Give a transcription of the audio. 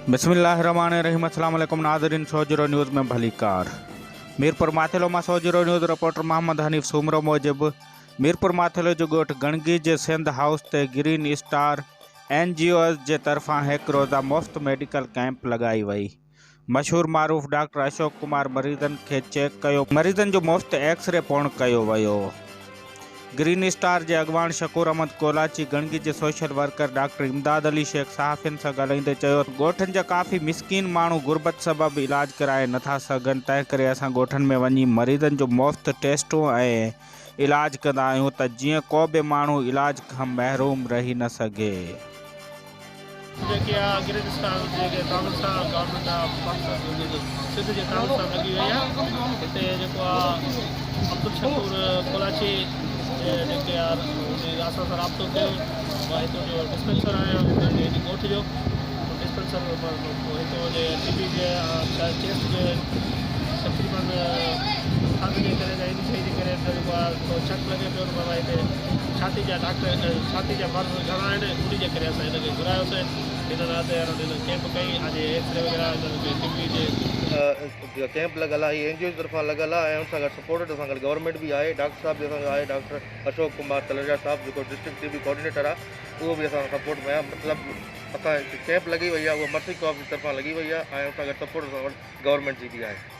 بسم الله الرحمٰن الرحيم السلام عليڪم ناظرين سوجهرو نيوز ۾ ڀليڪار ميرپور ماٿيلو مان سوجهرو نيوز رپورٽر محمد حنيف سومرو موجب ميرپور ماٿيلو جو ڳوٺ گڻگي جي سنڌ هائوس تي green star N G Os جي طرفان هڪ روزه مفت ميڊيڪل ڪئمپ لڳائي وئي مشهور معروف ڊاڪٽر اشوڪ ڪمار مريضن کي چيڪ ڪيو مريضن جو مفت ايڪس ري پڻ ڪيو ويو. گرين اسٽار جي اڳواڻ شڪور احمد ڪولاچي، گڻگي جي social worker doctor Imdad Ali Shaikh صحافين سان ڳالهائيندي چيو ته ڳوٺن جا ڪافي مسڪين ماڻهو غربت سبب علاج ڪرائي نٿا سگهن تنهنڪري اسان ڳوٺن ۾ وڃي مريضن جو مفت ٽيسٽون ۽ علاج ڪندا آهيون ته جيئن ڪو به ماڻهو علاج کان محروم رهي نه سگهي. جيڪي آ گرين اسٽار جي تعاون سان گورنمينٽ آف پاڪستان سنڌ جي تعاون سان لڳي وئي آ هتي جيڪو آ عبدالشڪور ڪولاچي جيڪي آ اسان سان رابطو ڪيو مان هتو جو ڊسپينسر آهيان هتي جي ڳوٺ جو ڊسپينسر هتو جي ٽي بي جي چيسٽ جي تقريبن ٿڌ جي ڪري يا ان شي جي ڪري جيڪو آ چڪ لڳي پيو ته بابا هتي ڇاتي جا ڊاڪٽر ڇاتي جا مرض گهڻا آهن انهي جي ڪري اسان هن کي گهرايوسين هنن آتي هنن ڪيمپ ڪئي اڄ ايڪس ري وغيره هنن کي ٽي بي جي. ڪيمپ لڳل آهي هي اين جي او جي طرفان لڳل آهي ۽ ان سان گڏ سپورٽڊ اسان گڏ گورنمينٽ به آهي ڊاڪٽر صاحب به اسان جو آهي ڊاڪٽر اشوڪ ڪمار تلريجا صاحب جيڪو ڊسٽرڪٽ ٽي بي ڪوآرڊينيٽر آهي اهو به اسان سان سپورٽ ۾ آهي مطلب اسان ڪيمپ لڳي وئي آهي اها مرسي ڪارپس جي طرفان لڳي وئي آهي ۽ ان سان گڏ سپورٽ اسان وٽ گورنمينٽ جي به آهي.